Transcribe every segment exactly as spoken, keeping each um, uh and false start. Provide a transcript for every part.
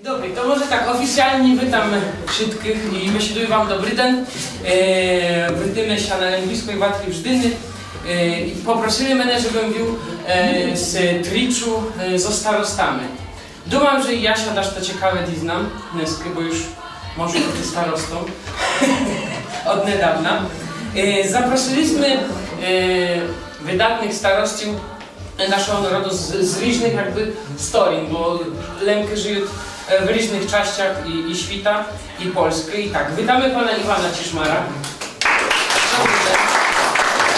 Добрі, то може так офіціалні вітам вшыткых і бесідую вам добрый ден. Е, вітаме ся на Лемківской Ватхы в Ждыни. Е, і попросили мене, жебым вів, е, стрічу, е, зо старостами. Думам, же і я ся дашто цікаве дізнам днеска, бо юж можу быти старостом од недавна. Е, запросили сме, е, выдатных старостів нашого народу з, з ріжных якбы сторін, бо Лемкы жыют, е, в ріжных частях і, і світа, і Польскы, і так. Вітаме пана Івана Чіжмара.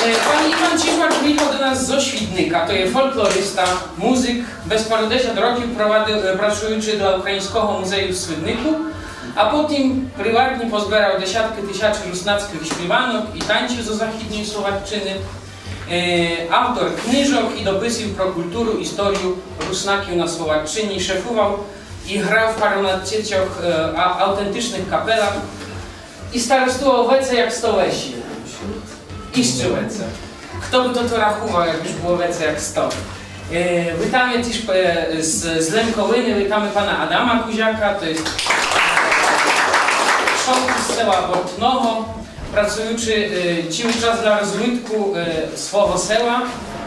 Е, пан Іван Чіжмар приіхал до нас зо Свідника, то є фолклориста, музык, без пару десят років провадив, е, працуючы для Україньского музею в Свіднику, а потім приватні позберав десяткы тисячы руснацькых співанок і танців зо західньой Словаччыны. Е, автор книжок і дописів про культуру, історію руснаків на Словаччыні, шефував і грав в паронадцятьох, е, а-, автентичных капелах і старостував веце як сто весіл. Іщы веце. Хто бы то, то рахував, як юж было веце як сто. Е, вітаме тіж, е, з, з Лемковины, вітаме пана Адама Кузяка, то є шовку з села Бортного, працуючы, е, цілый час для розвитку, е, свого села,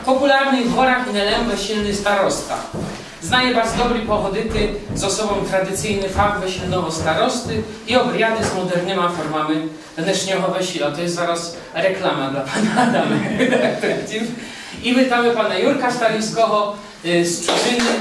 популярный в горах і не лем весільный староста. Знає барз добрі погодити з особом традиційный фах весільного старосты і обряды з модерныма формами днешнього весіля. То є зараз реклама для пана Адама. І вітаме пана Юрка Старівского, е, з Чужыны.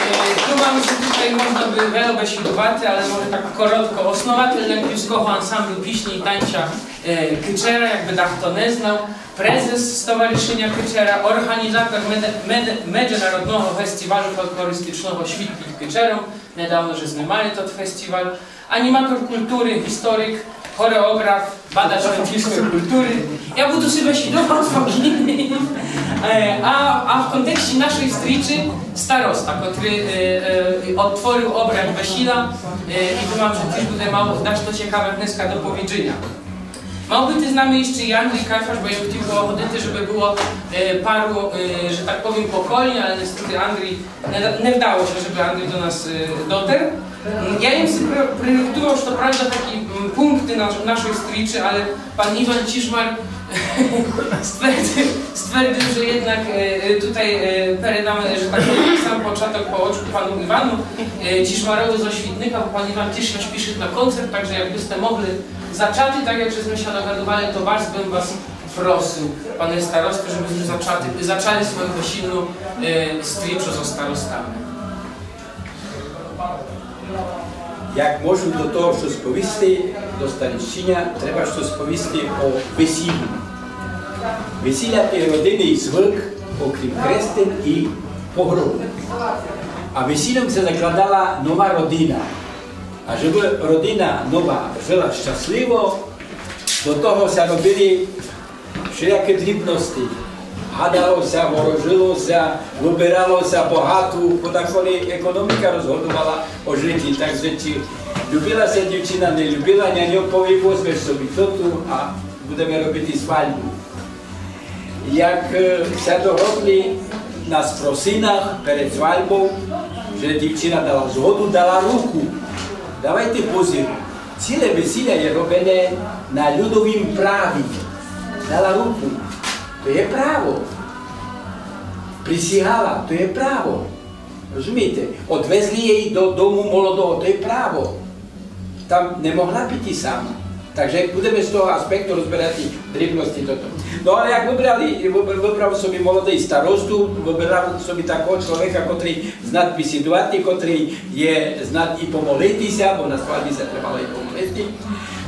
Думам, е, думам, же тутай можна бы вельо бесідувати, але може так коротко. Основатель лемківского ансамблю пісні і танця, е, Кычера, якбы дахто не знав, презес Стоваришыня Кычера, орґанізатор меде-, меде-, меджынародного фестівалю фолклористичного Світ під Кычером. Недавно же сме мали тот фестівал. Аніматор культуры, історик, хореоґраф, бадач лемківской культуры. Я буду собі бесідувал, покы не. Е, а, а в контексті нашой стрічы староста, котрый, е, е, одтворив обряд весіля, е, і думам, же тіж буде мал дашто цікаве днеска до повіджыня. Мал быти з нами іщы і Андрій Кайфаш, бо єм хотів погодити, жебы было, е, пару, е, же так повім, поколінь, але нестети Андрій не, не вдало ся, жебы Андрій до нас, е, дотер. М, я єм сі при-, прирыхтувал, што правда, такі, м, пункты наш-, нашой стрічы, але пан Іван Чіжмар ствердив, ствердив, же єднак, е, е, тутай, е, передам, же так повім, сам початок по очку пану Івану, е, Чіжмарови зо Свідника, бо пан Іван тіж ся спішыт на концерт, так же якбысте могли зачати, так як же сме ся догадували, то вас бым вас просив, пане старосто, жебы сме зачати, зачали свою весільну, е, стрічу зо старостами. Як можу до того штось повісти, до старіщыня, треба штось повісти о весілю. Весіля то є родинный звык, окрім крестин і погробу. А весільом ся закладала нова родина. А жебы родина нова жыла щасливо, до того ся робили вшелякы дрібности. Гадало ся, ворожыло ся, выбирало ся богату, бо так вони економіка розгодовала о жыті, так же ци любила ся дівчина, не любила, няньо пові: возмеш собі тоту, а будеме робити свальбу. Як, е, ся догодли на спросинах перед свальбов, же дівчина дала згоду, дала руку. Давайте позір. Ціле весіля є робене на людовім праві. Дала руку. То є право. Присягала, то є право. Розумієте? Одвезли єй до дому молодого, то є право. Там не могла піти сама. Так же будеме з того аспекту розбирати дрібности тото. Но але як выбрали, выбрав, выбрав собі молодый старосту, выбрав собі такого чловека, котрый знат бесідувати, котрый є знат і помолити ся, бо на свальбі ся требало і помолити.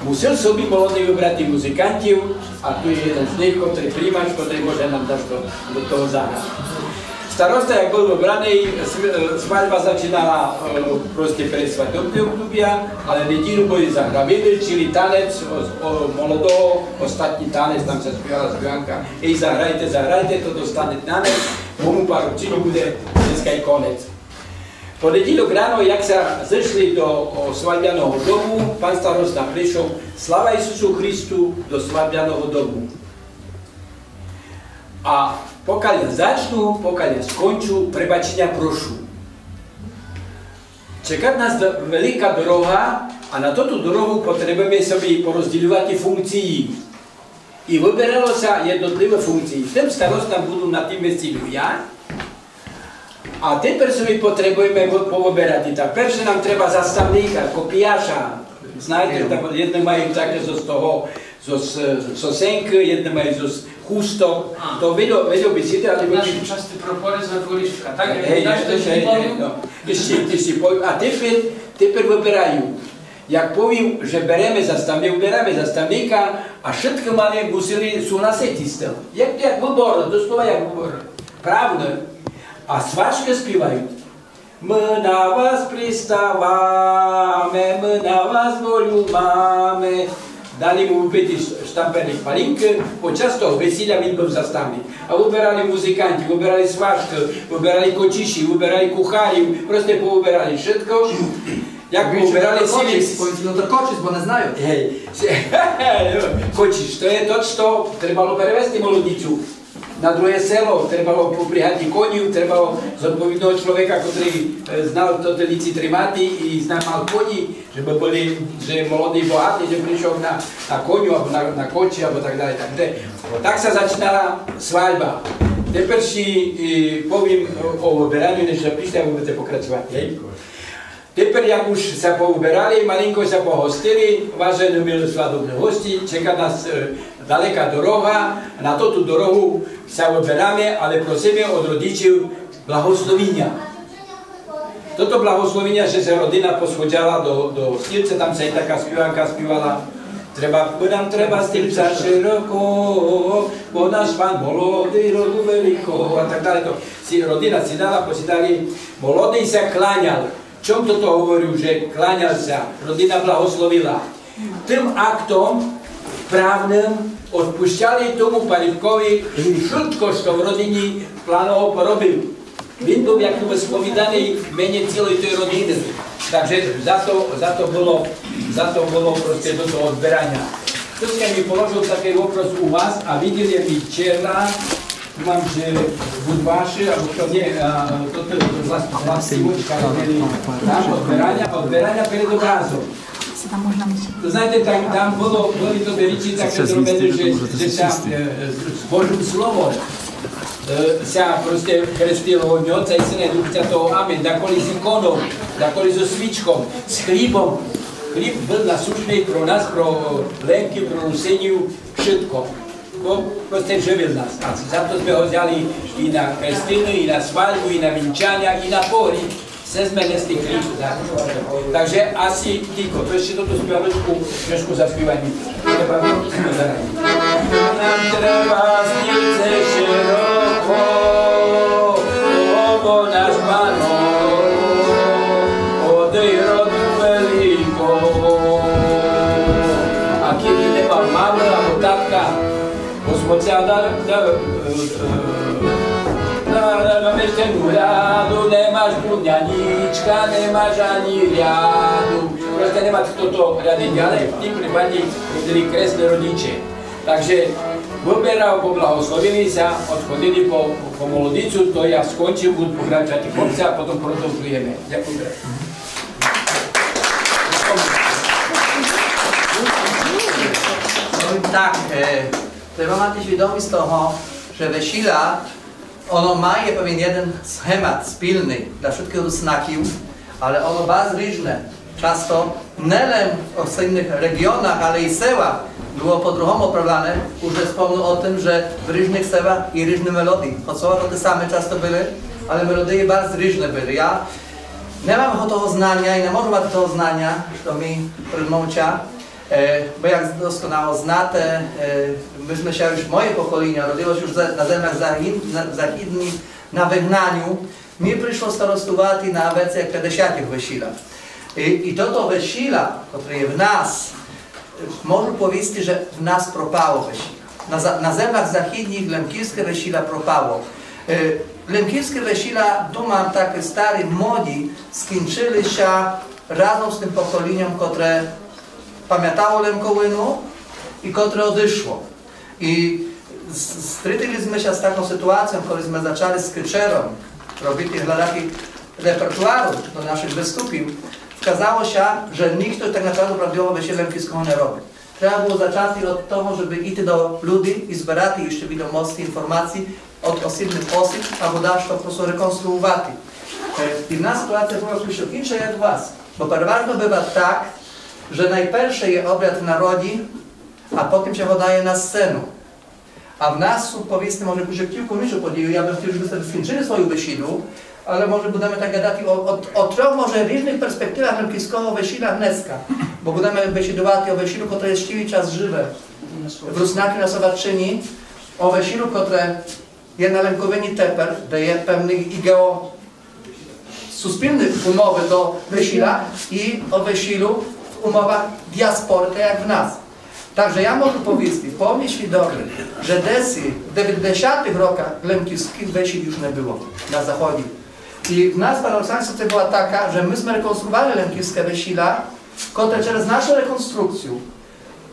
Мусив собі молодый выбрати музыкантів, а ту є єден з них, котрый Примач, котрый може нам дашто до того заграти. Староста, як был выбраный, св-, е, свальба зачинала, е, просто перед свадьбным обдобям, але неділю были загравили, чили танець о, о, молодого, остатній танець, там ся співала співанка: „Ей, заграйте, заграйте, то достане танець, бо му парубциню буде днеска й конець.“ Понеділок рано, як ся зышли до, о, свадьбяного дому, пан староста пришол: „Слава Ісусу Христу, до свадьбяного дому.“ А покаль я зачну, покаль я скончу, пребачыня прошу. Чекат нас д-, велика дорога, а на тоту дорогу потребуєме собі порозділювати функції. І выберало ся єднотливі функції. Тым старостам буду на тім месці я. А тепер собі потребуєме вы-, повыберати. Так, перше нам треба заставника, копіяша. Знаєте, там єдны мают таке зоз того, зоз, е, сосенкы, єдны мают зоз хусток. А. То вельо, вельо бесіды, але... В нашій части пропоры з Надворічка, так? Гей, гей, гей, гей, но. Іщі, іщі пов-, а тепер, тепер выбераю. Як повім, же береме заставни-, выбераме заставника, а вшыткы мали, мусили сугласити з тым. Як, як выборы, дослова як выборы. Правдно. А сважкы співают. Мы на вас приставаме, мы на вас волю маме. Дали му выпити ш-, штампелик палінкы, почас того весіля він был заставный. А выберали музыканты, выберали сважкы, выберали кочіші, выберали кухарів, просто повыберали вшытко. Як повыберали сілі. Кочіш, повім, но то кочіш, бо не знаю. Гей. Кочіш, то є то, што требало перевезти молодицю на другоє село, требало попрягати конів, требало зодповідного чловека, котрый, е, знал то, тоты ліці тримати і знал, мал коні, жебы были, же молодый, богатый, же пришов на, на коню, або на, на кочі, або так далей. Так, де, так ся зачинала свадьба. Тепер іщі, е, повім о, о выбераню, неж запишете, або будете покрачовати, гей? Тепер, як уж ся повыберали, малинко ся погостили, важены милы свадобны гості, чека нас, е, далека дорога, на тоту дорогу ся выбераме, але просиме од родичів благословіня. Тото благословіня, же ся родина посходжала до, до стільця, там ся і така співанка співала. Треба, бо нам треба стільця широко, бо наш пан молодый, роду великого, а так далей. То сі-, родина сідала, посідали, молодый ся кланял. Чом тото говорю, же кланял ся, родина благословила? Тым актом правным одпущали тому парубкови вшытко, што в родині планово поробив. Він быв якбы сповіданый в мене цілой той родины. Так же за то, за то было, за то было просто тото одбераня. Хтоси мі положил такый вопрос у вас, а виділ єм і вчера, мам, же будваши, або хто, ні, а, то, то, то влас-, власівочка, там одбераня, одбераня перед образом. То знаєте, там, там было, были то річі таке зроблене, же, же ся, е, з Божым словом, е, ся просто хрестило од Отця і Сына і Духа Святого. Амін. Даколи з іконом, даколи зо свічком, з хлібом. Хліб был насущный про нас, про Лемків, про Русинів, вшытко. Бо просто живил нас. А за то сме го взяли і на хрестины, і на свадьбу, і на вінчаня, і на погріб. Все сме несли хліб. Так. Так же аси тілько, то іщі тоту співаночку трошку заспівайме. Треба заради. Нам треба стільце широко, бо наш пан молодый, роду великого. А кидь нема мамы або татка, Господь ся да, да, е, е, да, да, да, між тым ряду, не маш ту нянічка, не маш ані ряду. Просто нема хто то рядити, але в тім припадї были кресны родиче. Так же выберал, поблагословили ся, одходили по, по молодицю, то я скончил, буду покрачовати хлопця, а потом продовжуєме. Дякую. Повім так, е, треба мати свідоміст того, же весіля, оно має певен єден схемат спільный для вшыткых Руснаків, але оно барз ріжне. Часто не лем в сусідніх реґіонах, але і селах было по другому оправляне. Уж не спомню о тым, же в ріжных селах і ріжны мелодиі. Хоц слова тоты саме часто были, але мелодиі барз ріжны были. Я не мам го того знаня і не можу мати того знаня, што мі предмовча. Е, бо як досконало знате, е, мы сме ся уж, моє поколіня родило ся уж за-, на землях захід-, на, західніх, на выгнаню. Мі пришло старостувати на веце як пятдесятых весілях. І, і тото весіля, котре є в нас, е, можу повісти, же в нас пропало весіля. На за-, на землях західніх лемківскє весіля пропало. Е, лемківскє весіля, думам, так стары, младї, скінчыли ся разом з тым поколіньом, котре памятало Лемковину і котре одышло. І з-, стрітили сме ся з таком сітуаціом, коли сме зачали з Кычером робити, глядати репертуару, до нашых выступів, вказало ся, же ніхто так направду правдивого весіля лемківского не робит. Треба было зачати од того, жебы іти до люди і зберати іщы відомости, інформациі од осібных осіб, або дашто просто реконструувати. Е, і в нас ситуація была трошкы інша, як у вас. Бо переважно быва так, же найперше є обряд в народі, а потім ся выдає на сцену. А в нас сут, повісти, може, кусок кілько іншу подію. Я бы хотів, жебы сте скінчыли свою бесіду, але може будеме так гадати о, о, о трьох може ріжных перспективах лемківского весіля днеска. Бо будеме бесідувати о весілю, котре є цілый час жыве в Руснакы на Словаччыні, о весілю, котре є на Лемковині тепер, де є певны і гео суспільны умовы до весіля і о весілю в умовах діаспоры, так як в нас. Так же я можу повісти повні свідоме, же десь в девятдесятых роках лемківскых весіль юж не было на заході. І в нас парадоксальна сітуація была така, же мы сме реконструували лемківске весіля, котре через нашу реконструкцию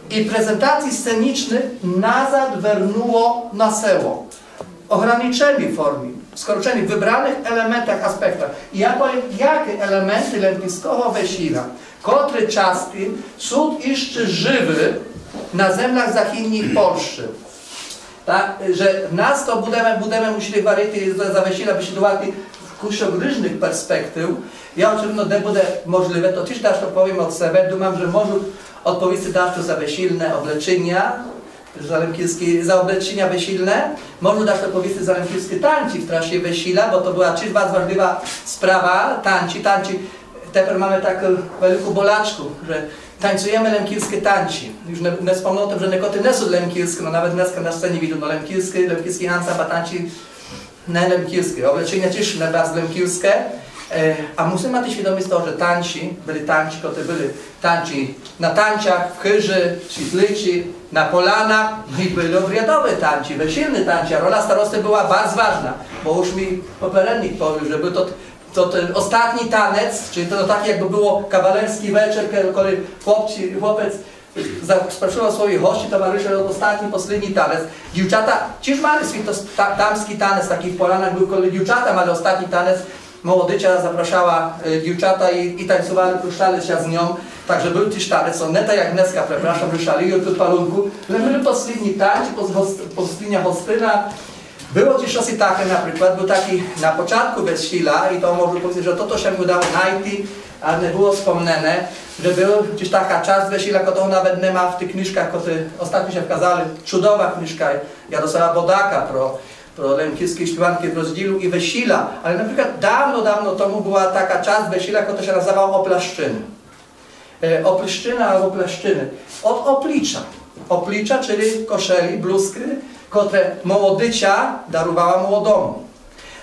і презентациі сценічны назад вернуло на село. Ограниченой формі, скороченой, в выбраных елементах, аспектах. І я повім, якы елементы лемківского весіля, котры часты сут іщы жывы на землях західніх Польщы. Так, же в нас то будеме, будеме мусіли гварити за, за весіля, бесідувати в кусок ріжных перспектив. Я очевидно, де буде можливе, то тіж дашто повім од себе. Думам, же можу одповісти дашто за весільне облечыня, за лемківскі, за облечыня весільне. Можу дашто повісти за лемківскы танці в трасе весіля, бо то была тіж барз важлива справа, танці, танці. Тепер маме таку велику болячку, же танцюєме лемківскы танці. Юж не, не спомню о тым, же некотры не сут лемківскы, но навет днеска на сцені відут, но лемківскы, лемківскы ансамбл танці не лемківскы. Облечыня тіж не барз лемківскы. Е, а мусиме мати свідоміст того, же танці, были танці, котры были танці на танцях, в хыжи, в світлици, на полянах, но і были обрядовы танці, весільны танці, а роля старосты была барз важна, бо юж мій попереднік повіл, же был то, то тот остатні танец, чылі то, то так, якбы было кавалерскій вечер, ке-, коли хлопці, хлопець за-, запрошував своіх госців, товаришів, остатні, послідні танец. Дівчата тіж мали свій то ста-, дамскій танец, такій в полянах был, коли дівчата мали остатні танец, молодиця запрошала, е, дівчата і, і танцювали, рушали ся з ньом. Так же был тіж танец, не так як днеска, препрашам, рушали і од палунку, але были послідні танці, пос-, гос-, послідня гостина. Было тіж штоси таке, наприклад, был такій на початку весіля, і то можу повісти, же тото ся мі удаło найти, а не было спомнене, же была тіж така част весіля, котру навет нема в тых книжках, котры остатньо ся вказали. Чудова книжка Ярослава Бодака про, про лемківскы співанкы в розділу і весіля. Але наприклад давно, давно тому была така част весіля, котра ся называла оплящыны. Е, оплящыны або плящыны. Од опліча. Опліча, чылі кошелі, блузкы, котре молодиця дарувала молодому.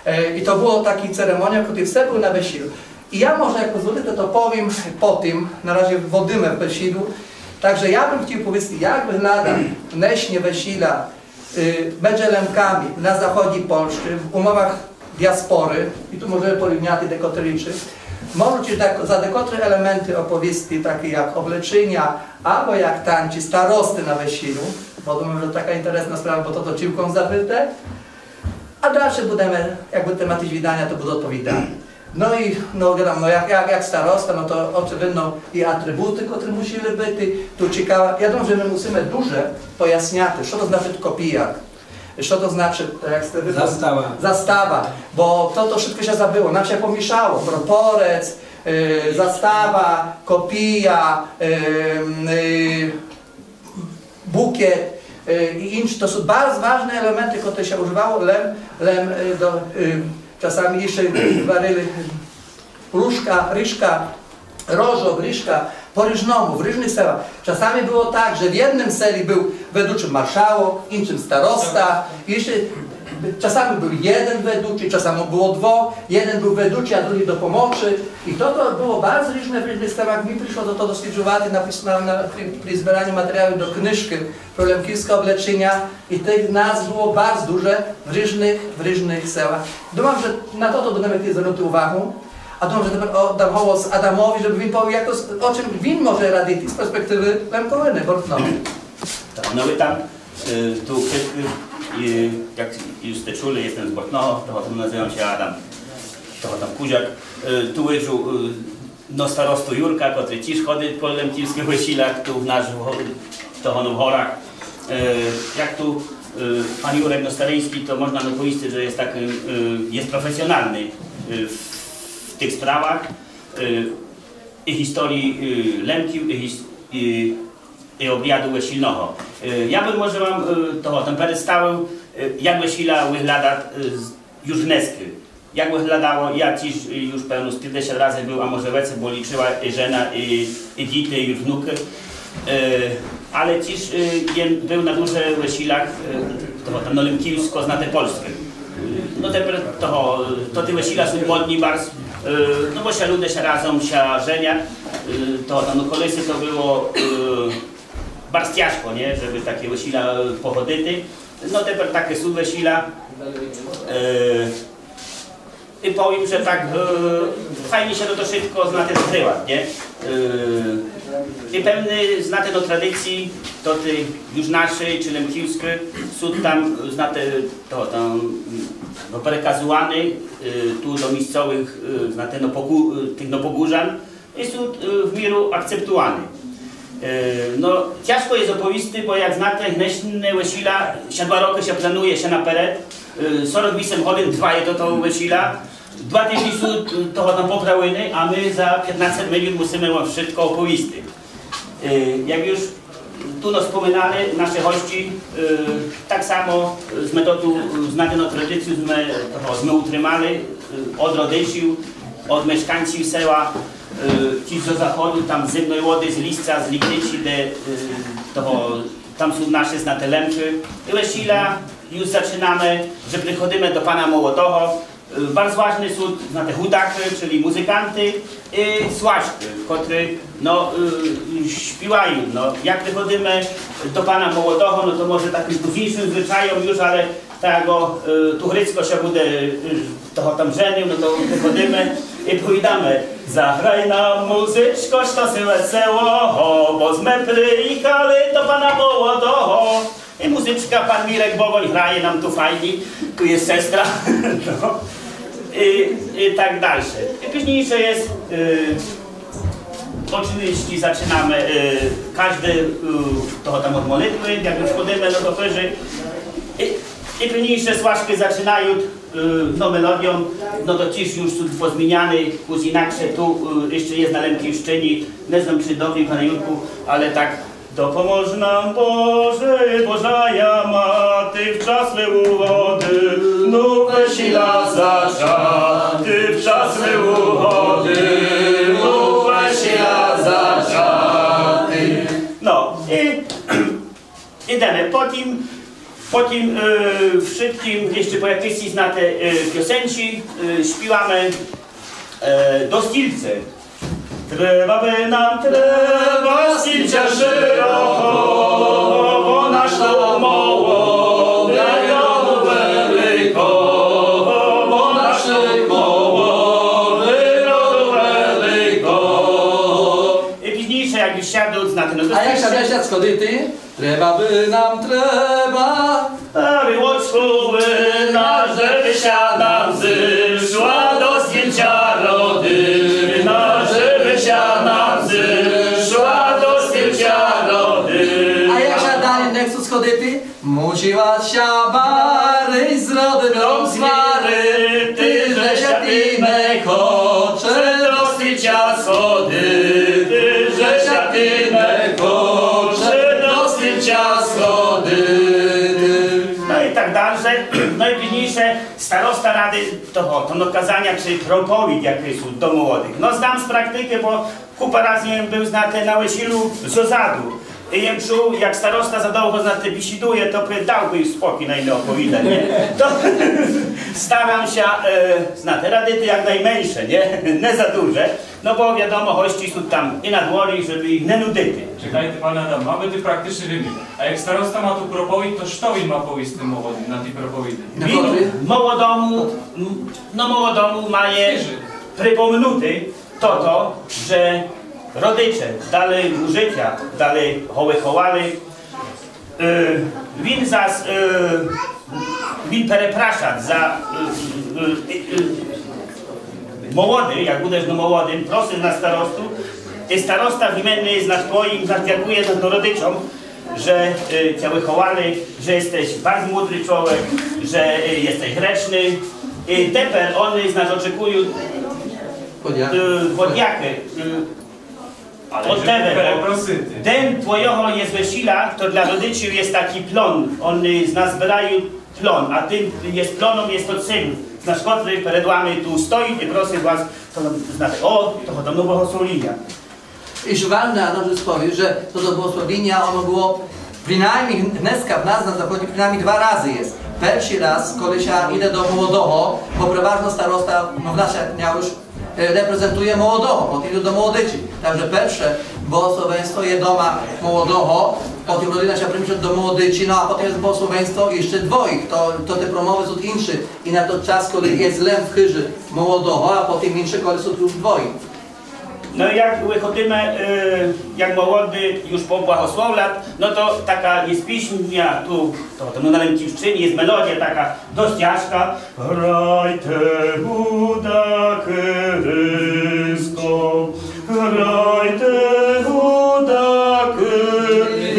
Е, і то было такій церемонії, котрій все было на весілю. І я, може, як позволите, то повім потім, на разі вводиме в бесіду. Так же я бым хотів повісти, як выглядат днешні весіля, е, медже Лемками на заході Польщы, в умовах діаспоры, і ту можеме порівняти декотры речы. Можу тіж дек-, за декотры елементы оповісти, такы як облечыня, або як танці старосты на весілю, бо думам, же така інтересна справа, бо то, то цілком забыте. А дальше будеме, як будеме мати виданя, то буду одповідати. Но і, но, гадам, но як, як, як староста, но то очевидно і атрибуты, котры мусіли быти. Ту цікаво, я думам, же мы мусиме дуже поясняти, што то значыт копія, што то значыт, як сте вы... Застава. Застава, бо то, то вшытко ся забыло, нам ся помішало, пропорец, е, застава, копія, е, е, букет, е, і іншы. То сут барз важны елементы, котрых ся ужывало, лем, лем, е, до, е, часами іщы гварили ружка, рижка, рожок, рижка, по ріжному, в ріжных селах. Часами было так, же в єдным селі был ведучым маршалок, іншым староста, іщы часами был єден ведучий, часами было двох, єден был ведучий, а другій допомочы. І тото было барз ріжне в ріжных селах. Мі пришло тото досліджувати на пис-, на, на, при, при збераню матеріалів до книжкы про лемківске облечыня, і тых назв было барз дуже в ріжных, в ріжных селах. Думам, же на тото будеме хотіли звернути увагу. А думам, же тепер о-, дам голос Адамови, жебы він повів якоси, о чым він може радити з перспективы Лемковины, Бортного. Так, но вітам, е, ту вшыткых, е, як юж сте чули, єстем з Бортного, того, называм ся Адам. Того там Кузяк, е, ту виджу, е, но, старосту Юрка, котрый тіж ходит по лемківскых весілях ту в наш, в го-, того, но, в горах. Е, як ту, е, пан Юрек, но, Стариньскій, то можна, но, повісти, же єст такым, е, єст професіоналный, е, в, в тых справах, е, і гісториі, е, Лемків, і гіс-, і і обряду весільного. Е, я бы, може, вам, е, того там представив, е, як весіля выглядат, е, з-, юж днеска. Як выглядало, я тіж, е, юж, певно, з пятдесят разы быв, а може веце, бо лічыла і жена, і, і діти, і внукы. Е, але тіж, е, єм быв на дуже весілях, е, того там, но, лемківско-знатопольскых. Но, тепер того, то ті весіля суть модні барз, е, но, бо ся люде ся разом ся женят, е, то там, но, колиси то было, е, барз тяжко, нє? Жебы таке весіля, е, погодити. Но, тепер такы суть весіля. Е, і повім, же так, е, файні ся то, то вшытко, знате, скрыват, нє? Е, і певны, знате, но, традициі, то ті юж нашы, ци лемківскы, суть там, знате, то там, но, переказуваны, е, ту до місцовых, е, знате, но, поку-, е, тых, но, погужан, і суть, е, в міру акцептуваны. Е, но, тяжко єст оповісти, бо, як знате, днешнє весіля ся два рокы ся планує ся наперед, е, сорок вісем годин триває то, то весіля, два тыжні суть, е, того там поправины, а мы за пятнадцет минут мусиме вам вшытко оповісти. Е, як юж ту, но, споминали нашы госці, е, так само, е, зме то ту, е, знату традицию зме, того, зме утримали, е, од родичів, од мешканців села, е, ті зо заходу, там з Зимной Воды, з Лісця, з Ліптичі, де, е, того, там суть нашы знаты Лемкы. І весіля юж зачынаме, же приходиме до пана молодого, Е, барз важны суть, знате, гутакы, чылі музыканты, і свашкы, котры, но, е, шпівают, но. Як приходиме до пана молодого, но, то може такым пізнійшым звычайом юж, але так, о, е, ту Грицько ся буде, е, того там женив, но, то приходиме і повідаме: „Заграй нам, музичко, штоси веселого, бо зме приїхали до пана молодого.“ І музичка, пан Мірек Богонь грає нам ту файні, ту є сестра. Но. І, і так дальше. І пізнійше єст, е, очевидно, зачынаме, е, кажды, е, того там од молитвы, як юж ходиме, но, то пыже. І, і пізнійше свашкы зачынают, е, но, мелодіом, но, то тіж юж суть позміняны, кус інакше ту, е, іщы єст на Лемківщыні, не знам, ци добрі, пане Юрку, але так Допоможи нам, Боже, Божая Мати, в час леву води, ну весіля зачати, в час леву води, ну весіля зачати. Но, і ідеме. Потім, потім, е, вшыткым іщы по якысь знате, е, пісенці, е, співаме, е, До стільця. Треба бы нам, треба стільця широкого, бо наш народ молодый, роду великого, бо наш народ молодый, роду великого. І пізнійше, як юж сядут, знате, но, А як ся вешать сходити? Треба бы нам, треба, а вилочку вина, жебы ся нам зышла до стільця родина, жебы ся нам зышла до стільця родина. А як ся далі не хцут сходити? Мусила ся барысь з родином сварити, же ся ти не хоче до стільця сходити, же ся ти не хоче до стільця сходити. Но і так дальше. Но і пізнійше староста рады того, то, но, казаня ци проповідь якысь до молодых. Но, знам з практикы, бо купа раз єм был, знате, на весілю зозаду. І єм чув, як староста за довго, знате, бесідує, то бы дав бы спокій, най не оповіда, нє? То старам ся, е, знате, радити як найменше, нє? Не за дуже. Но бо, вядомо, госці сут там і на дворі, жебы їх не нудити. Чекайте, пане Адам, маме ты практичный вымір. А як староста ма ту проповідь, то што він ма повісти молодым на тій проповіді? Він молодому, м, но, молодому має припомнути тото, же родиче дали му жытя, дали го выховали. Е, він зас, е, він перепрашат за, е, е, е, Молодый, як будеш, но, молодым, просиш на старосту, і староста в імені, знаш, твоім, знаш, дякує, знаш, но, родичом, же, е, ця выховали, же єстеш барз мудрый чловек, же, е, єстеш грешный. І тепер они, знаш, очекуют, е, подяки, е, од тебе, бо ден твойого єст весіля, то для родичів єст такій плон. Они, знаш, зберают плон, а тым єст плоном єст тот син, знаш, котрый перед вами ту стоіт і просит вас, то там, знате, о, того там благословіня. Iż ważne, a dobrze wspomnieć, że to do błogosławienia ono było przynajmniej dneska w nas na Zachodzie przynajmniej dwa razy jest. Першый раз, коли ся іде до молодого, бо переважно староста, но, в нас, як я уж, е, репрезентує молодого, потім іде до молодичі. Так же перше благословенство є дома молодого, потім родина ся приміщує до молодичі, но а потім є благословенство іщы двоїх, то, то те промовы сут інші. І на тот час, коли є лем в хыжі молодого, а потім інші, коли сут уж двоє. Но, як выходиме, е, як молодых уж поблагословлят, но то така єст пісня ту, то, то, но, на Лемківщыні єст мелодія така досц тяжка. Грайте, гудакы, рыско, грайте, гудакы,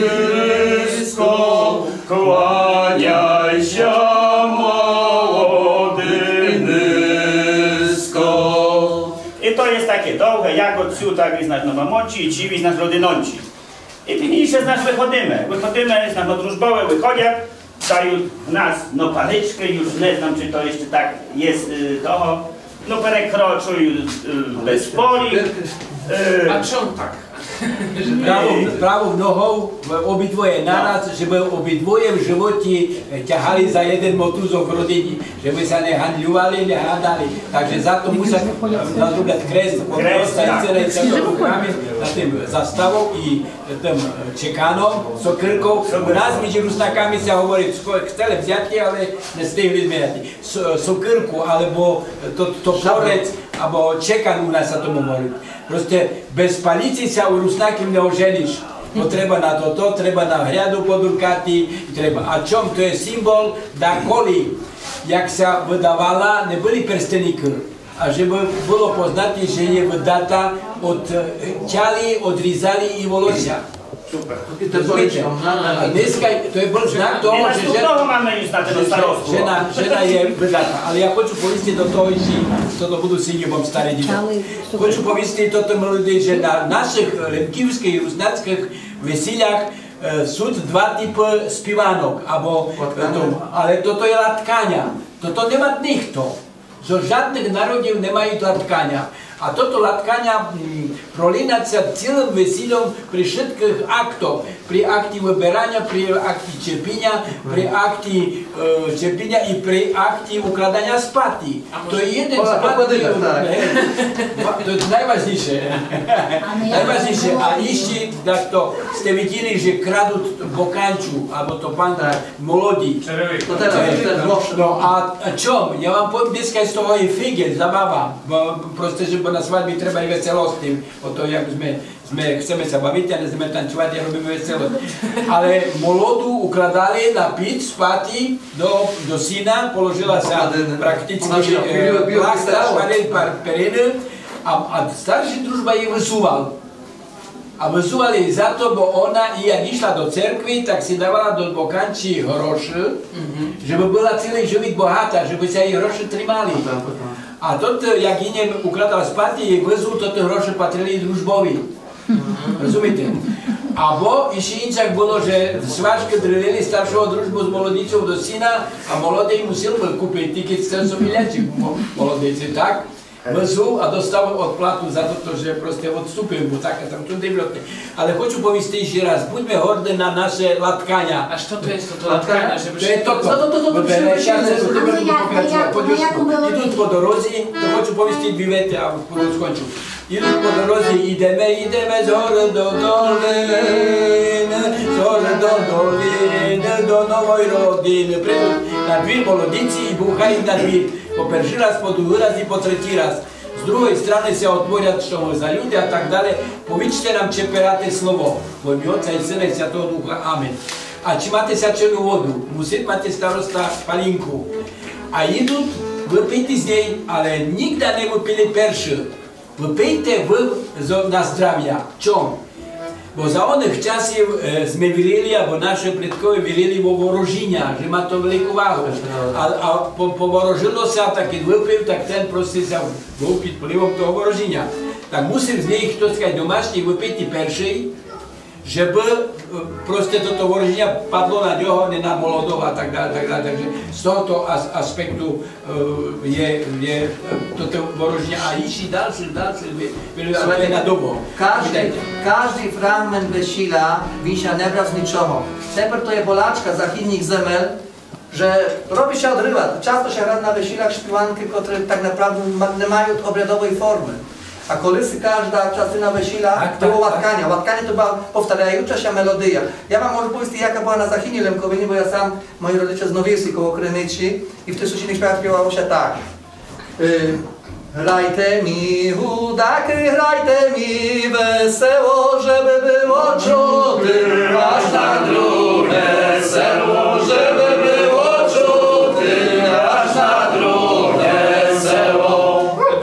рыско, кланяй ся, молодый, низко. І то єст таке довге, як од сю, так і, знаш, но, мамончі, і чіві, знаш, родинончі. І пізнійше, знаш, выходиме. Выходиме, знаш, но, дружбове выходят, дают в нас, но, паличкы, уж не знам, ци то іщы так єст, е, того. Но, перекрочуют, е, без полі. Е, А чом так? Праву, праву ногу в обидвоє нараз, жебы обидвоє в животі, е, тягали за єден мотузок в родині, жебы ся не гандлювали, не гадали. Так же зато мусят, е, надробляц крест, крест, так, і цілый час руками за тым заставом і тым, е, чеканом, сокырком. У нас меджі Руснаками ся говорит, ско-, хцели взяти, але не стигли зме взяти. С-, сокырку, або то-, топорец, або чекан у нас ся тому говорит. Просто без палиці ся у Руснаків не ожениш. Бо треба на тото, треба на гряду подуркати, і треба. А чом? То є символ, даколи, як ся выдавала, не были перстенікы. А жебы было познати, же є выдата од, е, тяли, одрізали і волося. Супер. Розумієте? А днеска то є быв знак того, же жена, жена, жена є выдата. Але я хочу повісти до того, што то будуть сині вам старі діти. Хочу повісти тото, молоді, же на нашых лемківскых і руснацькых весілях, е, сут два типы співанок, або, е, то, але тото є латканя. Тото не мат ніхто. Зо жадных народів не мають латканя. А тото латканя, м, пролинать ся цілым весільом при вшыткых актох. При акті выбераня, при акті чепіня, при акті, е, чепіня і при акті укладаня спаті. То є єден спат, то є найважнійше. Найважнійше. А іщі, так то сте виділи, же крадуть боканчу, або то пан Молоді. Черевик. То тераз, тераз. Но, а, а чом? Я вам повім, днеска є з того і фіґель, забава. Бо, просто, же, бо на свадьбі треба і веселости. Ото як зме, зме, хцеме ся бавити, а не хцеме танцьовати, а робиме весело. Але молоду укладали на піч спати до, до сіна, положила ся практично, е, плахта, шпарель, пар-, перины, а, а старшый дружба її вызував. А вызували її за то, бо она, і як ішла до церкви, так си давала до боканчі гроші, жебы была цілый живот богата, жебы ся її гроші тримали. А тот, е, як її укладав спати, її вызув, то тоты гроші патрили дружбови. Розумієте? Або іщі інчак было, же сважкы дрилили старшого дружбу з молодицьов до сіна, а молодый мусив бы купити, кідь сцел собі лячик мо-, молодиці, так? Вызув, а достав одплату за то, то, же просто одступив, бо так, там туды влётне. Але хочу повісти іщы раз, будьме горды на наше латканя. А што то є тото латканя? Латканя. То є тото. Выберете, я буду пokračовати. Идут по дорозі, то хочу повісти дві веты, а потім скончу. Идут по дорозі, идеме, идеме з горы до долины, з горы до долины, до новой родины. Придут на двір молодиці і бухають на двір. По першый раз, по другый раз і по третій раз. З другой страны ся отворят, што мы за люди а так дале. Повічте нам чепирате слово. Во імя Отця і Сына і Святого Духа. Амін. А чи мате сячену воду? Мусит мати староста палинку. А идут Выпийте з ней, але нігда не выпили першы. Выпийте вы зо-, на здравя. Чом? Бо за оных часів, е, сьме вірили, або нашы предкове вірили во ворожіня, же ма то велику вагу. А, а по-, поворожыло ся, так кедь выпив, так тен просто ся быв під впливом того ворожіня. Так мусив з ней хтось домашній выпити першый, жебы, е, просто тото ворожіня падло на нього, не на молодого, а так дале, так дале. Так же з того ас-, аспекту, е, є, є, е, тото ворожіня, а іщі дальше, дальше, ви-, ви-, Слухайте, на довго. Каждый, Видайте. Каждый фрагмент весіля він ся не брав з нічого. Тепер то є болячка західніх земель, же робить ся одрыва. Часто ся грают на весілях шпіванкы, котры так направду ма-, не мають обрядовой формы. А колиси кажда частина весіля Так, так, было так. Łatkanie. Łatkanie to была повтаряюча ся мелодия. Я вам можу повісти, яка была на Західній Лемковині, бо я сам, мої родиче з Новівсі коло Криниці, і в тых сусідніх шпівах шпівало ся так. Е, Грайте мі, гудакы, грайте мі весело, жебы было чути аж на друге село, жебы было чути аж на друге село.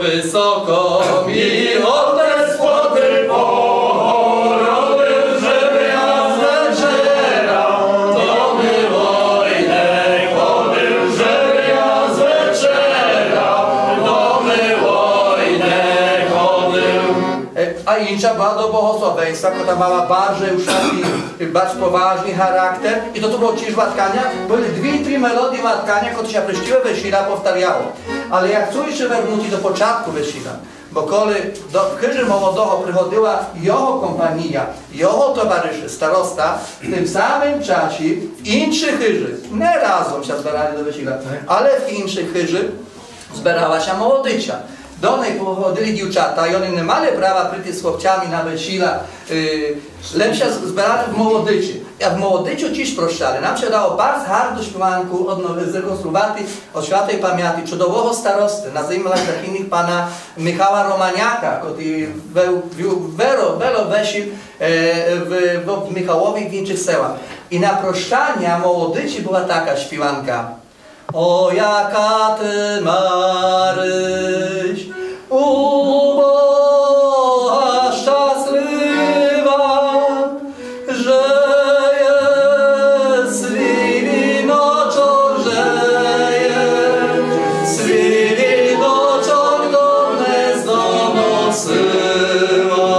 Высоко мі отец потым погородив, жебы я з вечера до милой не ходив, жебы я з вечера до милой не ходив. Е, а інша была до благословенства, котра мала барже уж такій, барз поважный характер. І то, то было тіж łatkanie, были дві-три мелодії łatkania, котры ся през ціле весіля повтаряло. Але я хцу іщы вернуц до початку весіля. Бо коли до хыжы молодого приходила його компанія, його товариші, староста, в тым самым часі в іншій хыжы, не разом ся зберали до весіля, але в іншій хыжы зберала ся молодиця. До ней приходили дівчата, і они не мали права прийти з хлопцями на весіля, е, лем ся з-, зберали в молодици. А в молодици тіж прощали. Нам ся вдало барз гарду шпіванку одно-, зреконструувати од святої памяти чудового старосты, называме ся тых іншых, пана Михала Романяка, котрый ве-, ве-, вело, вело весіл, е, в, в, в Михалові, в іншых селах. І на прощаня молодици была така шпіванка. О, яка ты, Марысь, убога, щаслива, же єсь свій віночок, же єсь свій віночок донес до носила.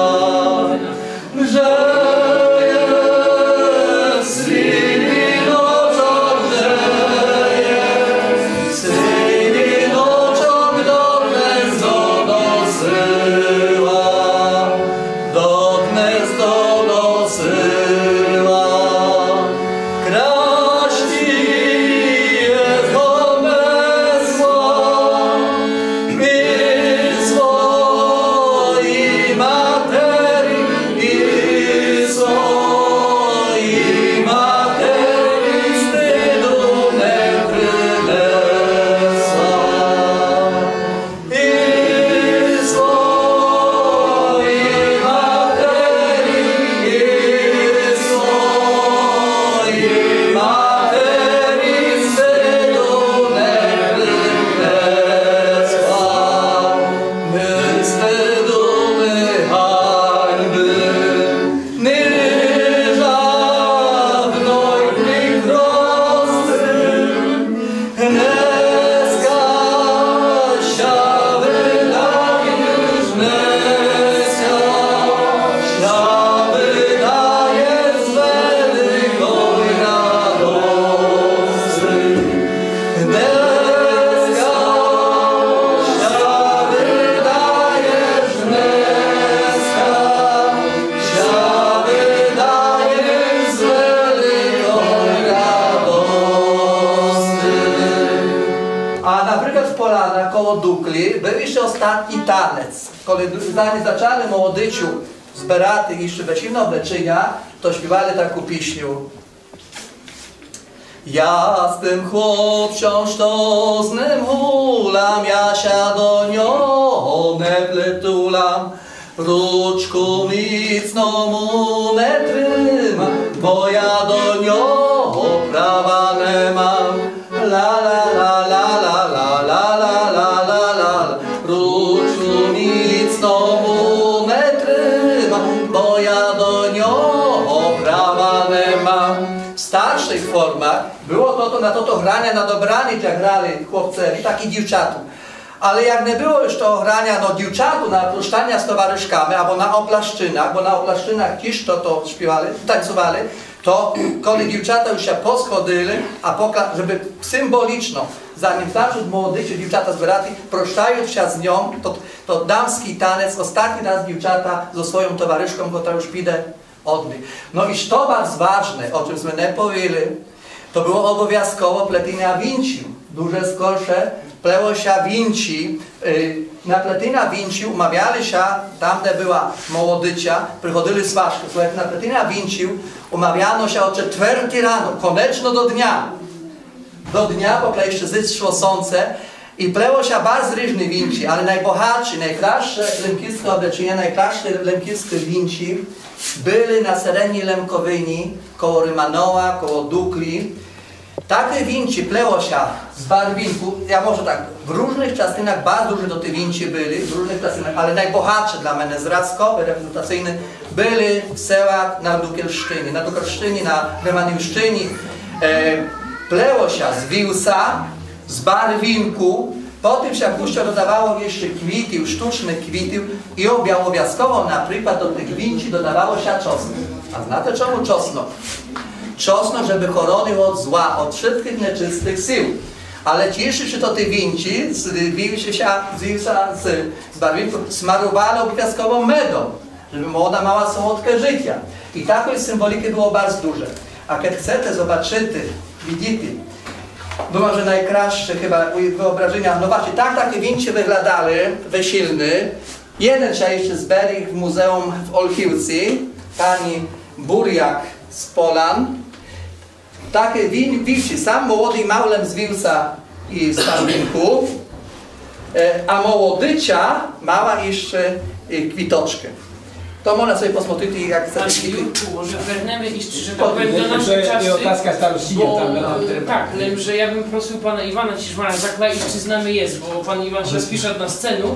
Же єсь свій віночок, же єсь свій віночок донес до носила, донес до носила. Кращі єсь го мисло, і своїй матери, і своїй матери стыду не принесла. І своїй матери, і своїй матері стыду не принесла. Ні стыду, ні ганьбы, ні жадной прикрости. Днеска ся выдаєш, днеска ся выдаєш з великой радости. Днеска ся выдаєш, днеска ся выдаєш з великой радости. А наприклад в Полянах коло Дуклі быв іщы остатній танец. Коли ду-, за-, зачали молодицю зберати іщы весільне облечыня, то шпівали таку пісню. Я з тым хлопцьом, што з ним гулям, я ся до нього не притулям. Ручку міцно му не тримам, бо я до нього права не мам. Ла-ла-ла-ла-ла-ла-ла-ла. На тото граня на добраніч, як грали хлопцеві, так і дівчату. Але як не было уж того граня, но, дівчату на прощаня з товаришками або на оплащынах, бо на оплащынах тіж то, то співали, танцювали, то коли дівчата уж ся посходили, а пока, жебы символічно, занім зачнут молодичы дівчата збирати, прощають ся з ньом, то, то дамськый танець, остатній раз дівчата зо своім товаришком, котра уж піде од них. Но і што барз важне, о чым сме не повіли, то было обовязково плетіня вінчів. Дуже скорше плело ся вінчі. Е, на плетіня вінчів умавяли ся там, де была молодиця, приходили сважкы. Слухайте, на плетіня вінчів умавяно ся о четвертій рано, конечно до дня. До дня, пока іщы зышло сонце, і плело ся барз ріжны вінчі, але найбогатші, найкрасше лемківске облечыня, найкрасше лемківске вінчі были на середній Лемковині, коло Риманова, коло Дуклі. Такы вінчі плело ся з барвінку, я можу так, в ріжных частинах барз ріжны тоты вінчі были, в ріжных частинах, але найбогатше для мене зразкове, репрезентаційне, были в селах на Дукельщыні, на Дукельщыні, на Риманівщыні. Е, плело ся з вівса, з барвінку, потім ся кусько додавало іщы квітів, штучных квітів і обовязково, наприклад, до тых вінчі додавало ся чоснок. А знаєте, чому чоснок? Чоснок, жебы хоронив од зла, од вшыткых нечыстых сил. Але тіж іщы тоты вінчі, з вівса, з вівса, з, з барвінку смарували обовязково медом, жебы молода мала солодке жытя. І такой символікы было барз дуже. А кед хцете зобачыти, видіти, думам, же найкрасше хыба у виображынях, но бачите, так такы вінчі выглядали, весільны. Єден ся іщы зберіг в музеум в Олхівці, пані Буряк з Полян. Такы він-, вінчі, сам молодий мал лем з вівса і з барвінку, е, а молодиця мала іщы, е, квіточкы. То можна собі посмотрити, як се... Panie Jurku, może pragnemy iść, że tak powiem, do naszej czasy, otázka starostlivě, bo, tak, e, tak, len że ja bym prosił pana Iwana Ciszmana, tak, iść z nami jest, bo pan Iwan się spisza na scenu,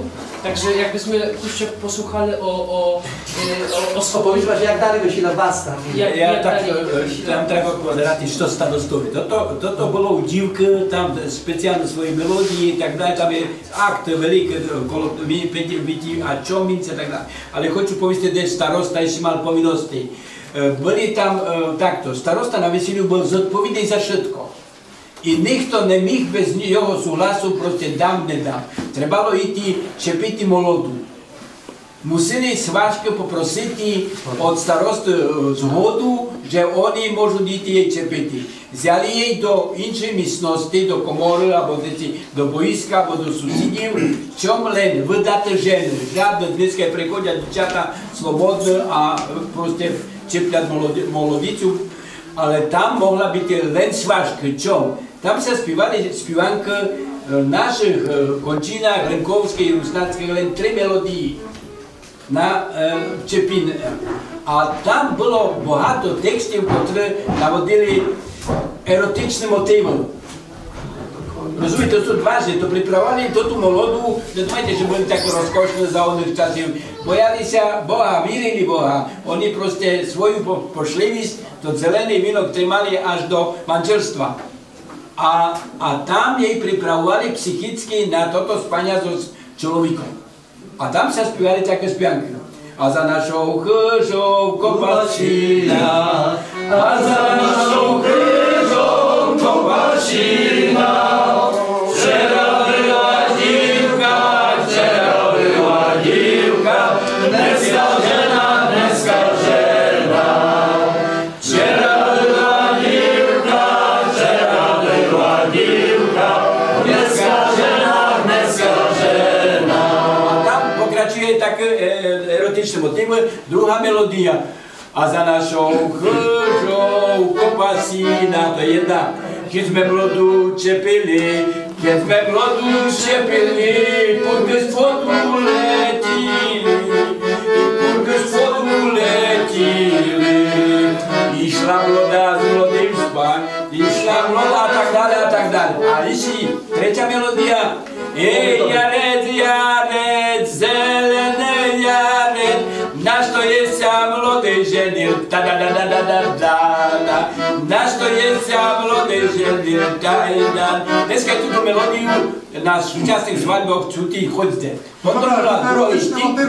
także jakbyśmy tu się posłuchali o, o, e, o, o swoim... Opowiedzmy, jak dalej by się na was tam. Jak, ja jak tak, dalej e, by się tam na was. Треба повідати, што старостові. То, то, то, то было у дівкы, там спеціалні свої мелодії і так далі, там є акты великі, коло, а чомінці і так далі. Але хочу повісти, де староста іщы мал повінности. Е, были там, е, так то, староста на весілю был зодповідный за вшытко. І нихто не міг без його сугласу, просто дам, не дам. Требало іти чепити молоду. Мусили сважкы попросити од старосты, е, згоду, же они можуть іти єй чепити. Взяли єй до іншой місности, до коморы, або десь до боїска, або до сусідів, чом лен выдати жену. Жадны, днеска приходять дівчата свободны, а, е, просто чеплять молоди-, молодицю. Але там могла быти лен сважкы. Чом? Там ся співали співанкы, е, нашых, е, кончинах, лемковскых і руснацкых, лен три мелодії на, е, чепін. А там было багато текстів, котры наводили еротичным мотивом. Розумієте, то суть важны, то приправовали тоту молоду, не думайте, же были так розкошны за оных часів. Бояли ся Бога, вірили Бога. Они просто свою по-, пошливість, тот зеленый вінок тримали аж до манжелства. А, а там єй приправовали психічны на тото спаня з, з чоловіком. А там ся співали такы співанкы. А за нашов хыжов копачина, а за нашов хыжов копачина. Вчера была дівка, вчера была дівка, днеска жена, днеска жена. Вчера была дівка, вчера была дівка, днеска жена, днеска жена. А там покрачує такы, е, е, еротичны мотивы, друга мелодія. А за нашов хыжов копачина, то єдна. Кед сме молоду чепили, кед сме молоду чепили, куркы з плоту летіли, куркы з плоту летіли. Ішла молода з молодым спать, ішла молода, а так далі, а так далі. А іщы третя мелодія. Ей, ярец, ярец, зеленый ярец, на што єсь ся молодый женил? Та-да-да-да-да-да-да. Днеска туту мелодию на сучасных свадьбах чути хоть де. Потом была другый тип.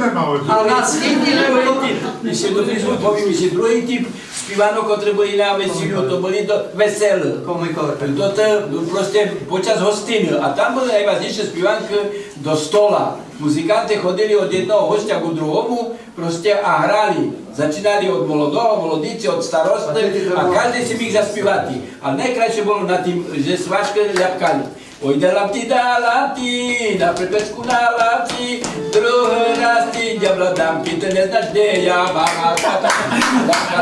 А на східній... Другый тип. Іщі до того повім, іщі другый тип співанок, котры были на весілю, то были до веселы. До те, просто под час гостины. А там были найважнійші співанкы до стола. Музыканты ходили од єдного гостя ку другому, просто а грали. Зачинали од молодого, молодиці, од старосты, а каждый си міг заспівати. А найкрасше было на тым, же сважкы ляпкали. Ой, да лапти, да лапти, на припечку на лапти, другый раз ти дявола дам, кидь ты не знаш, де я, баба, та, та, та, та.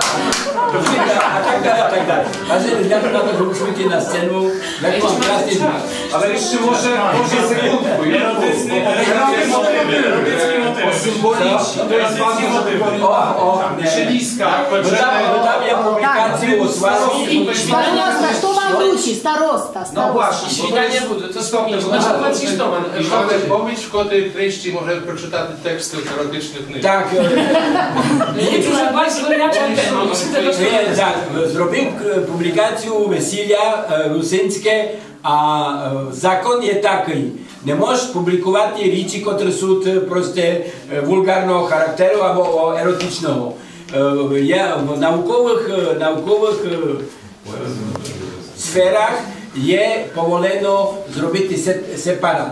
А так дале, а так дале. А же, я на то, же мусим іти на сцену, як мам красный знак. Ale jeszcze może, może sekundku. Ja o symboliczny, to jest bardzo... О, о, не. Przyliska. Бо там, бо там є публікації у Славі. Староста, што вам ручи, староста? No właśnie, bo to jest istotne, bo... Znaczy, patrz, to ma... Mamy pomysł, w której treści możemy przeczytać teksty erotycznych. Так, е, Дуже важливо, я чекаю. Е, так, зробив, е, публікацію весіля, е, русинське, а, е, закон є такый. Не можеш публіковати річі, котрі суть, е, просто, е, вулґарного характеру або, о, еротичного. Е, є в науковых, е, науковых, е, сферах є поволено зробити се-, сепарат.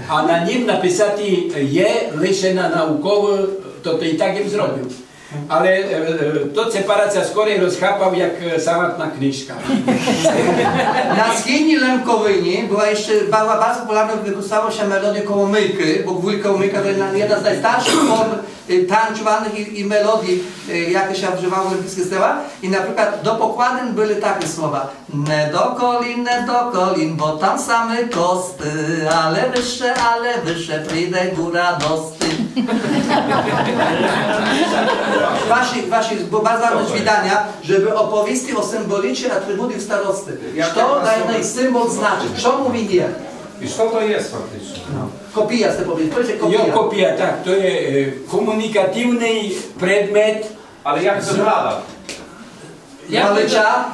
А на нім написати є лише на науковый, то, то і так єм зробив. Але, е, е, то сепарат ся скорей розхапав, як, е, саматна книжка. На східній Лемковині была іщы, была bardzo popularna, выкусала ся мелодія Коломыйкы, бо вуль Коломыйка to jedna, jedna z najstarszych form, y, tańcowanych i, i melodii, y, jakie się używało w olimpijskich scenach. I na przykład do pokładyn były takie słowa: „Не до колін, не до колін, бо там самі кости, але выше, але выше прийде гура дости.” Ваші, ваші, бо bardzo ważne wydania, żeby opowiesti o symbolice atrybutów starosty. Што дайный символ значыт? Што мовит? І што то є фактично? Копія, сте повіли. Повіджте, копія. Йо, копія, так, то є, е, комунікативный предмет. Але як то виглядає? Як... Палиця?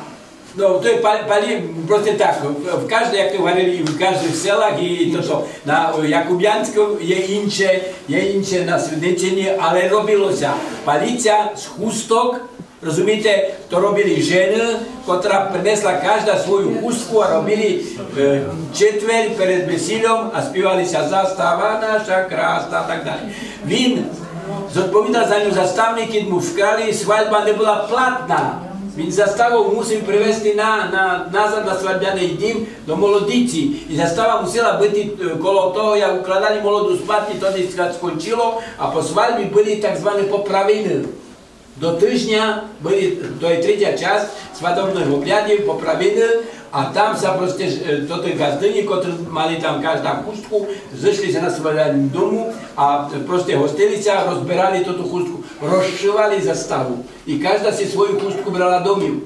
Но, то є пал-, палі-, просто так, в, в каждій, як то говорили, в каждых селах і то, то. На, е, Якубянську є інше, є інше на Свідничині, але робило ся. Палиця з хусток, розумієте, то робили жены, котра принесла кажда свою хустку, а робили, е, четвер перед весільом, а співали ся: „Застава наша красна“, так дале. Він зодповідал за ню заставник, кидь му вкрали, свальба не была платна. Він заставу мусив привезти на, на, назад на свальбяный дім до молодиці. І застава мусила быти, е, коло того, як укладали молоду спати, то десь ся скончило, а по свальбі были так звані поправины. До тыжня были, то є третя част свадобных обрядів, поправины, а там ся просто, е, то тоты ґаздыні, котры мали там кажда хустку, зышли ся на свадьбяным дому, а просто гостили ся, розбирали тоту хустку, розшывали заставу. І кажда си свою хустку брала домів.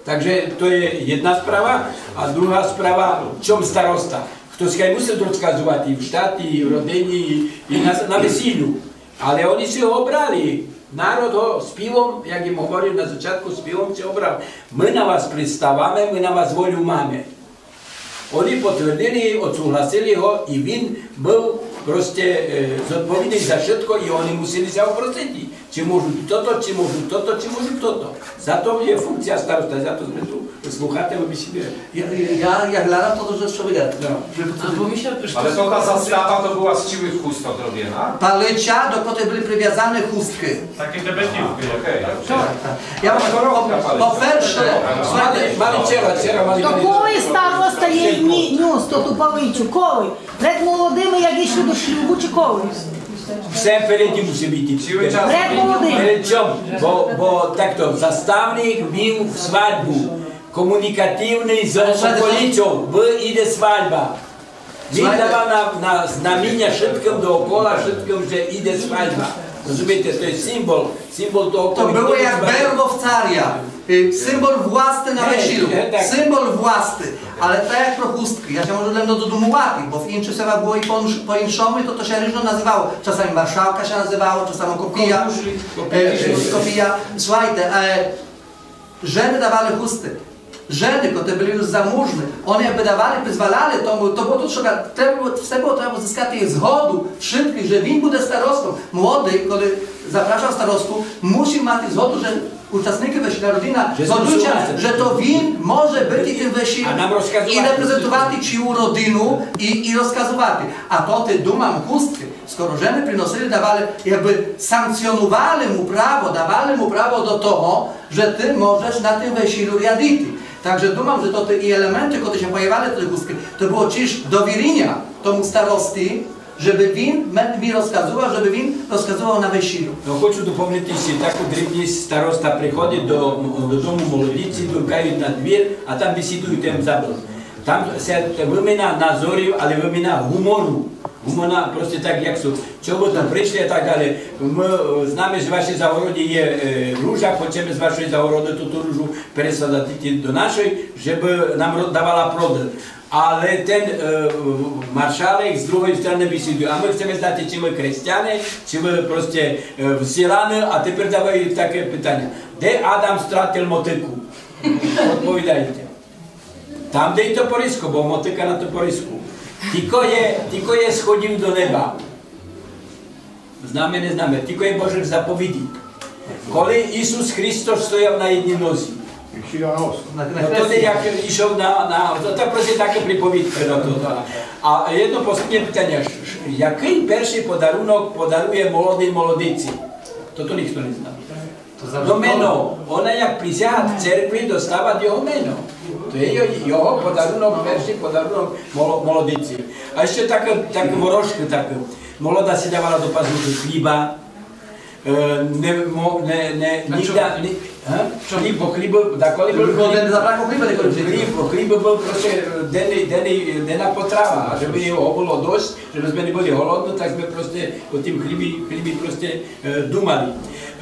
Так же то є єдна справа, а друга справа, чом староста. Хтоси хай мусив розказовати і в штаті, і в родині, і, і на, на весілю. Але они си го обрали. Народ го співом, як єм говорив на зачатку, співом си обрав. „Мы на вас приставаме, мы на вас волю маме.“ Они потвердили, одсугласили го, і він быв просто, е, зодповідный за вшытко, і они мусили ся опросити, чи можуть тото, чи можуть тото, чи можуть тото. Зато є функція староста, зато сме ту слухати, бо ми ся не... Я, я, я глядам тото, же што видя. Но. Же... А бо ми ся... Ale to ta zastawa to była z ciłych chustek robiona? Палиця, до котрой были привязаны хусткы. Такі тебетівкы, як... Окей. Так, так. Я мам по, по перше, слухайте. Мали, мали чера, чера, мали, мали. То кой староста єй ні-, нюс тоту палицю, кой? Пред молодыма, як ішли до шлюбу, чи кой? Все перед ним мусить быти. Пред молодыма. Перед чом? Бо, бо так то, заставник вів свадьбу. Комунікативный з околицьов. Вы, іде свадьба. Він давав на, на знаміня вшыткым доокола, вшыткым, же іде свадьба. Розумієте, то є символ, символ того... То было як берво в царя. Е, символ власти на весілю. Е, е, так. Символ власти. Але так як про хусткы, я ся можу лем додумувати, бо в іншых селах было і по, по іншому, і то, то ся ріжно называло. Часами маршалка ся называло, часами копія, е, е, копія. Слухайте, е, жены давали хусты. Жены, котры были уж замужны, они якбы давали, призваляли тому, то было тут, што треба было, все было треба зыскати їх згоду вшыткых, же він буде старостом. Молодый, коли запрашав старостку, мусив мати згоду, же учасникы весіля, родина, згодуються, же то він може быти тым весілям і репрезентувати чию родину, і, і розказувати. А то ты, думам, хусткы, скоро жены приносили, давали, якбы санкціонували му право, давали му право до того, же ты можеш на тым весілю рядити. Так же думам, же то тоты і елементы, котры ся появляли, тоты хусткы, то было чіж довіреня тому старости, жебы він ме-, мі розказував, жебы він розказував на весілю. Но, хочу доповнити іщы таку дрібность. Староста приходит до, додому молодиці, дуркают на двір, а там бесідуют, я єм забыл. Там ся вымина назорів, але вымина гумору. Гуморна просто так, як сут. Чого вы там пришли і так дале. Мы, е, знаме, же в вашій загороді є, е, ружа, хочеме з вашої загороды туту ружу пересадити до нашої, жебы нам ро-, давала плоды. Але тен, е, маршалек з другої страны бесідує: а мы хочеме знати, чи вы християне, чи вы просто, е, взяланы, а тепер давай таке питаня. Де Адам стратил мотыку? Одповідайте. Там, де є топориско, бо мотыка на топориску. Тілько є, тілько є сходів до неба. Знаме, не знаме, тілько є Божых заповідів. Коли Ісус Христос стояв на єдній нозі. Но тоды як ішов на, на, то, то просто таке приповідка на то, да. А єдно посліднє питаня. Ш-, ш-, якый першый подарунок подарує молодый молодиці? То, то ніхто не знає. Но мено, она як присягат в церкви, достават його мено. То є йо-, його подарунок, першый подарунок моло-, молодиці. А іщы такы, такы ворожкы, такы. Молода си давала до пазухы хліба. Е, не, мо-, не, не, а ніґда, ні, га? Хліб, бо хліб, даколи быв хліб, бо хліб быв просто, е, денный, денный, денна потрава, а жебы його было досьт, жебы сьме не были голодны, так сьме просто о тым хлібі, хлібі просто е, думали.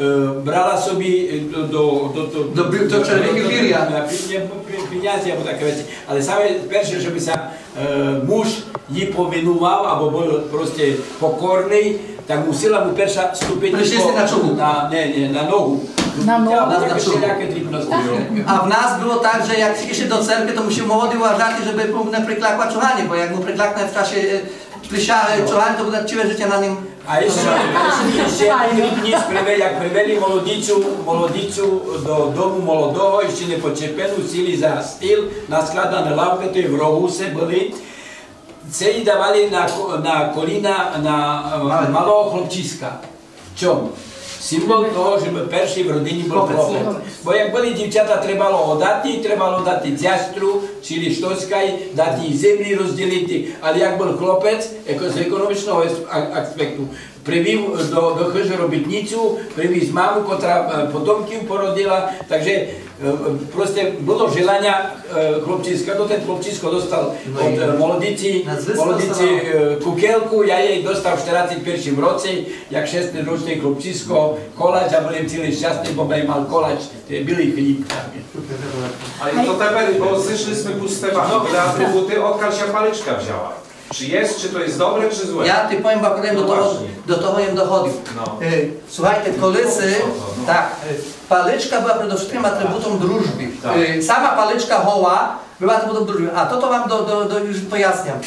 Е, брала собі, е, до, до, до, до, до, до, до червеного піря. На пі-, не, пі-, пінязі або таке веці. Але саме перше, жебы ся, е, муж їй повинував або быв просто покорный, так мусила му перша ступити на чогу? На, не, не, на ногу. На ногу. Таке всіляке дрібности. А в нас было так, же як ішли до церкви, то мусив молодый уважати, жебы му не приклякла чуганя, бо як му приклякне в часі, е, Пише, е, чуганя, то буде ціле житя на ним. А іщы, іщы, іщы як привели, як привели молодицю, молодицю до дому молодого, іщы не почерпену, сіли за стіл, наскладаны лавкы, то в рогу се были. Се їй давали на ко-, на коліна на, е, малого хлопчиска. Чом? Символ того, жебы першый в родині быв хлопец. Бо як были дівчата, требало го дати, требало дати дзястру, чили штоськай, дати їй землі розділити, але як быв хлопец, еко-, з економічного ес-, а-, аспекту, привів до, до хыжы робітницю, привіз маму, котра, е, потомків породила, так же Е, е, просто было желаня, е, хлопчиска, то тен хлопчиска достал од, е, молодиці, молодиці, е, кукелку, я єй достал в штерацет першым році, як шестнастьрочный хлопчиска, колач, а быв єм цілый щастный, бо бым мал колач, то є білый хліб. А то тепер, бо зышли сьме пусте баки, але атрибуты, одкаль ся паличка взяла? Чи єст, чи то єст добре, чи зле? Я ти повім, бо до того, до того єм доходив. Е, слухайте, колиси, так, е, паличка была предовшыткым атрибутом дружбы. Е, сама паличка гола была атрибутом дружбы. А то, то вам до, до, до, юж поясням.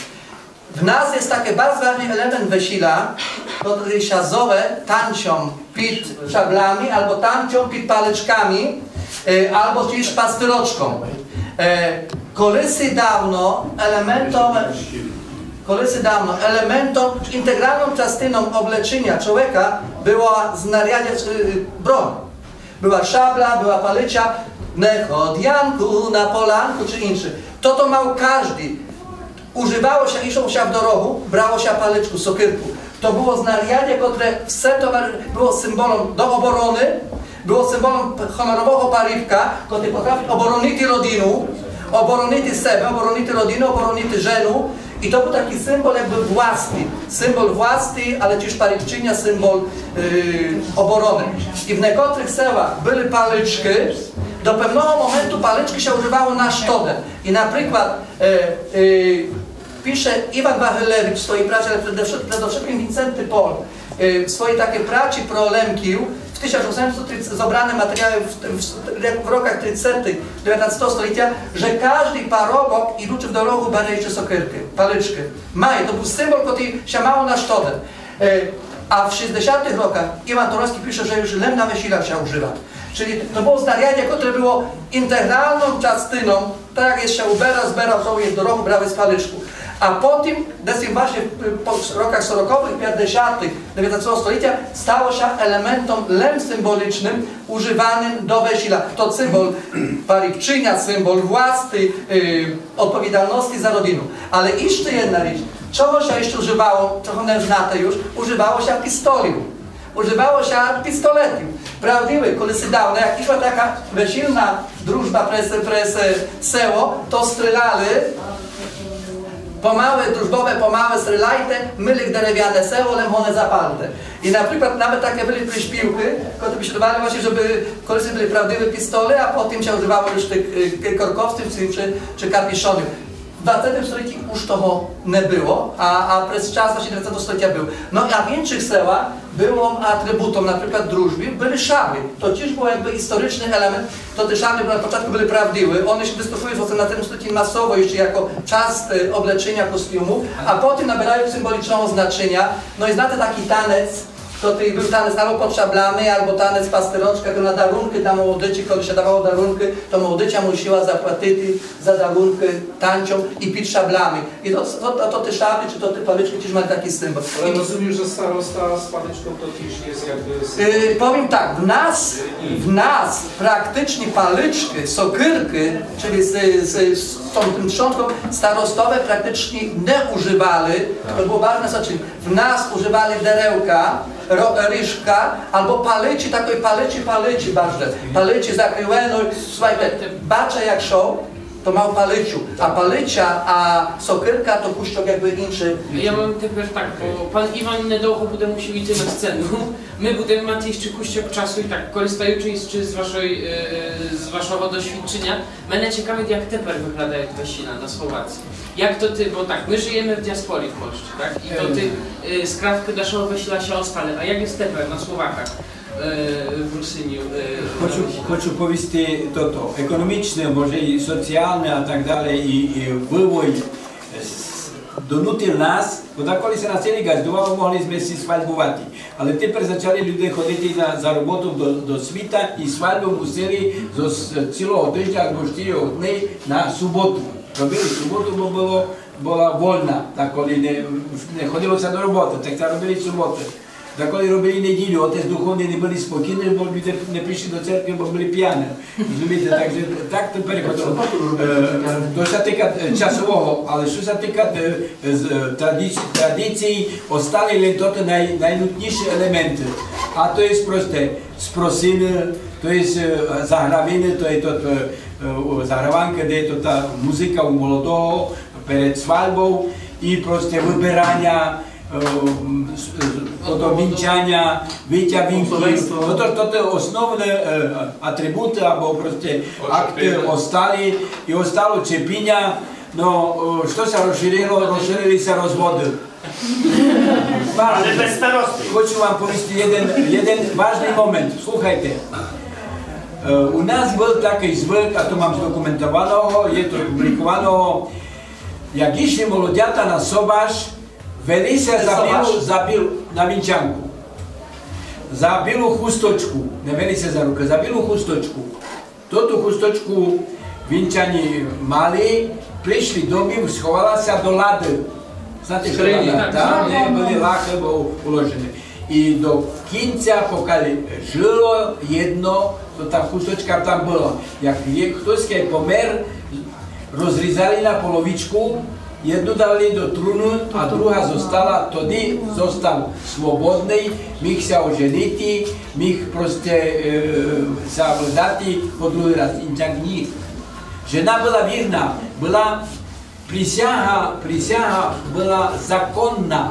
В нас єст такый барз важный елемент весіля, котрый ся зове танцьом під шаблями або танцьом під паличками, е, або тіж пастырочком. Е, колиси давно елементом, колиси давно елементом, інтеґралном частином облечыня чловека была знарядя, е, бронь. Была шабля, была палича, не ход, Янку, на полянку, чы інше. Тото мал каждый. Ужывало ся, ішло ся в дорогу, брало ся паличку, сокырку. То было знарядя, котре все товар-, было символом до обороны, было символом п-, гонорового парубка, котрый потрафив оборонити родину, оборонити себе, оборонити родину, оборонити жену. І то быв такый символ якбы власти, символ власти, але тіж парубчыня, символ, е, обороны. І в некотрых селах были паличкы, До певного моменту паличкы ся ужывало на штоден. І наприклад, е, е, пише Іван Вагилевич в своїй праці, але перед вшыт-, перед вшыткым Вінценты Пол, е, в своїй такій праці про Лемків в тисяч осемсот тридцять, зобраны матеріалы в, в, в роках тридцятых девятнадцятого столітя, же каждый паробок, ідучы в дорогу, бере іщы сокыркы, паличкы. Має, то быв символ, котрый ся мало на штоден. Е, а в шістдесятых роках Іван Тороньскій пише, же юж лем на весілях ся ужыва. Czyli to było знарядя, котре было інтеґралным частинам, так як єст ся уберав, зберав собі в дорогу, брав єст паличку. А потім, десь власні в, по роках сороковых, пятдесятых девятнадцятого столітя, стало ся елементом лем символічным, ужываным до весіля. То символ парібчыня, символ власти, е, одповідальности за родину. Але іщы єдна річ, чого ся іщы ужывало, чого не знате юж, ужывало ся пістолів. Ужывало ся пістолетів. Правдивы, колиси давно, як ішла така весільна дружба през, през село, то стріляли: помалы, дружбове, помалы стріляйте, мы лем деревяне село, лем го не запалте. І, наприклад, навет таке были приспівкы, котры вышыткували власні, жебы колиси были правдивы пістолы, а потім ся ужывало юж тых, е, корківців ци, ци, ци капюшонів. В двадцятым столітю уж того не было, а, а през час власні двадцятого столітя был. Но а в іншых селах было атрібутом, наприклад, дружбы, были шаблі. То тіж быв якбы історичный елемент, то ті шаблі на початку были правдивы, они ся выступуют в осемнадцятым столітю масово іщы як част, е, облечыня, костюму, а потім наберают символічного значыня. Но і знате такій танец, котрый быв танец або під шаблями, або танец пастирочка, то на дарункы, на молодичы, коли ся давало дарункы, то молодича мусіла заплатити за дарункы танцьом і під шаблями. І то, то, то, то ті шаблі, ци то ті паличкы тіж мали такій символ. Але розумію, же староста з паличком то тіж єст якбы символ. Е, повім так, в нас, в нас практычні паличкы, сокыркы, czyli z, z, z tą, tym trządką, starostowie praktycznie nie używali, to było bardzo znaczące. В нас ужывали деревка, ро-, ріжка, або паличы, такой паличы, паличы бажде. Паличы закрыли, но, слухайте, бача як шов, то мав паличу. А палича, а сокырка то кусок якбы іншый. Я мам тепер так, бо пан Іван недовго буде мусіл іти на сцену. Мы будеме мати іщы кусок часу і так, користаючы іщы з вашой, е, з вашого досвідчыня, мене цікавит, як тепер выглядают весіля на Словації. Як то ты, бо так, мы жыєме в діаспорі в Польщі, так? І то ты, е, скравкы нашого весіля ся остали. А як єст тепер на Словаках, е, в Русинів, е, Хочу, хочу повісти тото, економічне, може і соціалне, а так далей, і, і вывой, е, с-, донутил нас, бо даколи ся на цілый ґаздувало, могли сьме си свальбувати. Але тепер зачали люде ходити на, за роботу до, до світа і свальбу мусили зо с-, цілого тыжня або штыри дни на суботу. Робили суботу, бо было, была вольна, так коли не, не ходило ся до роботы, так ся робили суботы. Так коли робили неділю, отец духовный не были спокійны, бо люде не пришли до церкви, бо были пияны. Розумієте, так же так то переходило. Е, то ся тыка, е, часового, але што ся тыка, е, з, е, традіцій, традіцій, остали лем тото най-, найнутніші елементы. А то єст просте, спросины, то єст, е, загравины, то єст тото, е, е, заграванка, де єст тота музика у молодого перед свальбов, і просте выбираня, е, м, с-, е, потом вінчаня, витя вінкы. Тото, тото основны, е, атрібуты, або просте акты остали, і остало чепіня. Но, е, што ся розшырило? Розшырили ся розводы. Але без старосты. Хочу вам повісти єден, єден важный момент. Слухайте. Е, у нас был такый звык, а то мам здокументованого, є то опублікованого, як ішли молодята на собаш, вели ся за білу, за білу, на вінчанку. За білу хусточку, не вели ся за рукы, за білу хусточку. Тоту хусточку вінчані мали, пришли домів, сховала ся до лады. Знаєте, што лада? Там, де были лахы, быв уложеный. І до кінця, покаль жило єдно, то та хусточка там была. Як є, хтоськы помер, розрізали на половічку, єдну дали до труну, а друга зостала, тоды зостав свободный, міг ся оженити, міг просте, е, ся вдати по другый раз, інчак ні. Жена была вірна, была присяга, присяга была законна.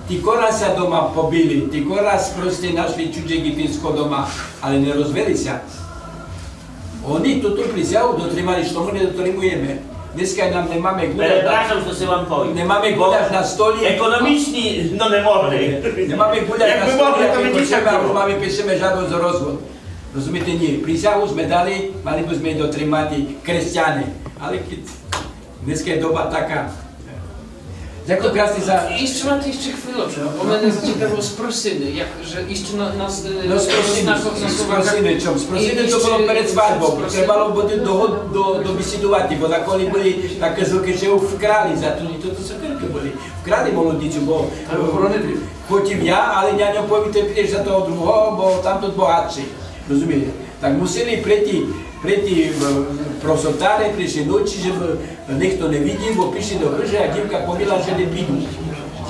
Тілько раз ся дома побили, тілько раз просте нашли чудзе дітинство дома, але не розвели ся. Они ту, ту присягу дотримали, што мы не дотримуєме. Днеска нам не маме гуляш. Перепрашам, што сом вам повів. Не маме гуляш на столі. Економічні, но не могли. Не маме гуляш на столі, як мы хочеме, або маме, пишеме жадосц за розвод. Розумієте, нї. Присягу зме дали, мали бы зме ї дотримати, хресцяне. Але кед днеска є доба така. Як то красне за... Іщы мате іщы хвилочку, бо мене зацікавило спросины, як же іщы на, на, на... Но спросины, на, на спросины, чом? Спросины то было перед свадьбов, требало быти до, до, добісідувати, бо даколи были такы звыкы, же вкрали за то, то, то сокыркы были. Вкрали молодицю, бо хотів я, але ня не повів, ты підеш за того другого, бо там тот богатшый. Розумієте? Так мусили прийти, прийти, е, просотари, прийшли ночі, жебы нихто не видів, бо пішли до хыжы, а дівка повіла, же не піду.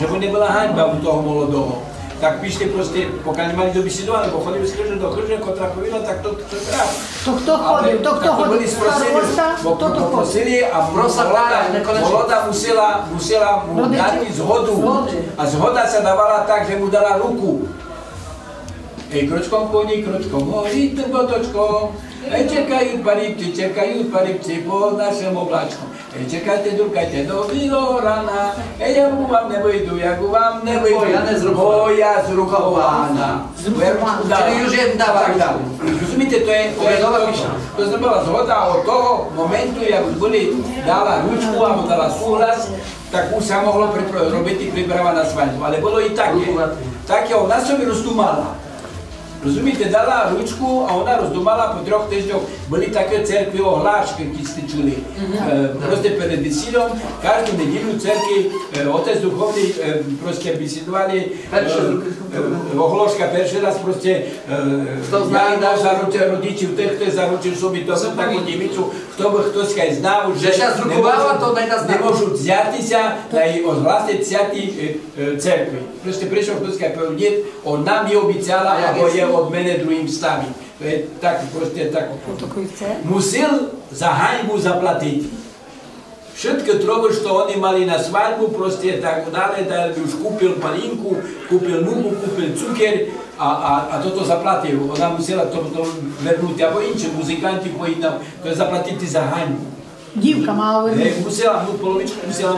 Жебы не была ганьба у того молодого. Так пішли просто, покы не мали добісідоване, бо ходили з хыжы до хыжы, котра повіла, так то, то крав. То хто ходив? То хто ходив? Староста? Бо то, то попросили, а молода, молода мусила, мусила му дати згоду. А згода ся давала так, же му дала руку. Ей, крочком по ній, крочком горі тым поточком. Ей, чекають парібці, чекають парібці по нашым облачком. Ей, чекайте, дуркайте до білого рана. Ей, я вам не выйду, я вам не выйду. Бо я не зрукована. Бо я зрукована. Бо я ручку дала. Чили юж єм дала. Так далі. Розумієте, то є, то є, то зробила згода од того моменту, як были дала ручку або дала суглас, так уж ся могло припра-, робити приправа на свадьбу. Але было і таке. Таке, она собі роздумала. Розумієте, дала ручку, а она роздумала по трьох тыжньох. Были такы церкви оглашкы, які сте чули. Е, просто перед весільом, кажду неділю в церкви, е, отець духовный, е, просто бесідовали, е, е, оглошка першый раз, просто, е, хто знає, я заручив родичів тых, хто заручив собі то, таку дівицю, хто бы хтось хай знав, же ся зруковала, то най нас не можуть взяти ся, най огласить ся ті, е, е, церкви. Просто прийшов хтось, хай повів, ні, она мі обіцяла, або є од мене другым ставі. То є так, просто є так. Мусил за ганьбу заплатити. Вшыткы тробы, што они мали на свадьбу, просто є так удале, да уж купил палинку, купил муку, купил цукер, а, а, а тото заплатил. Она мусила то, то вернути, або іншых музыкантів поєднав, то є заплатити за ганьбу. Дівка мала вернути. Е, мусила, ну, половичку мусила,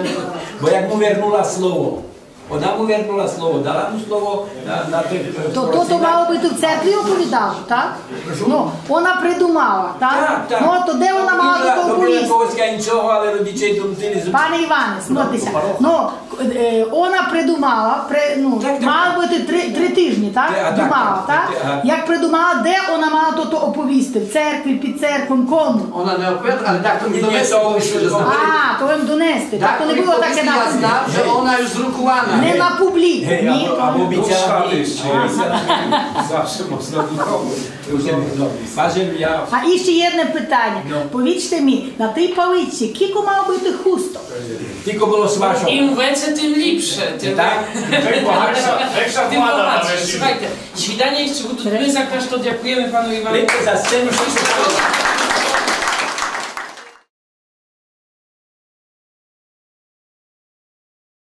бо як му вернула слово. Она му вернула слово, дала му слово на, на тых, е... То, то, то мало быти в церкви оповідало, так? Прошу? Ну, она придумала, так? Так, так. Ну, то де она мала... Добила, добила когось іншого, але родичі й думтили з... Пане Іване, смотрите ся. Ну, е, она придумала, при-, ну, так, так, мало быти три, три тыжні, так? Думала, так? Як придумала, де она мала тото оповісти? В церкви, під церквом, кому? Она не оповідала, але так то ми донесли, што... А, то вам донесли. Так то не было таке написано. Я знав, же она уж зрукована. Не на публіку, ні? Або обіцяла. Завше можна было. А іщы єдне питаня. Повічте мі, на тій палицї кілько мало быти хусток? Тілько было свашок. Ім веце, тым ліпше. Так? Тым богатше. Слухайте, свіданє іщы будуть. Мы за кождого дякуєме пану Івану. Ліпше за сцену, што...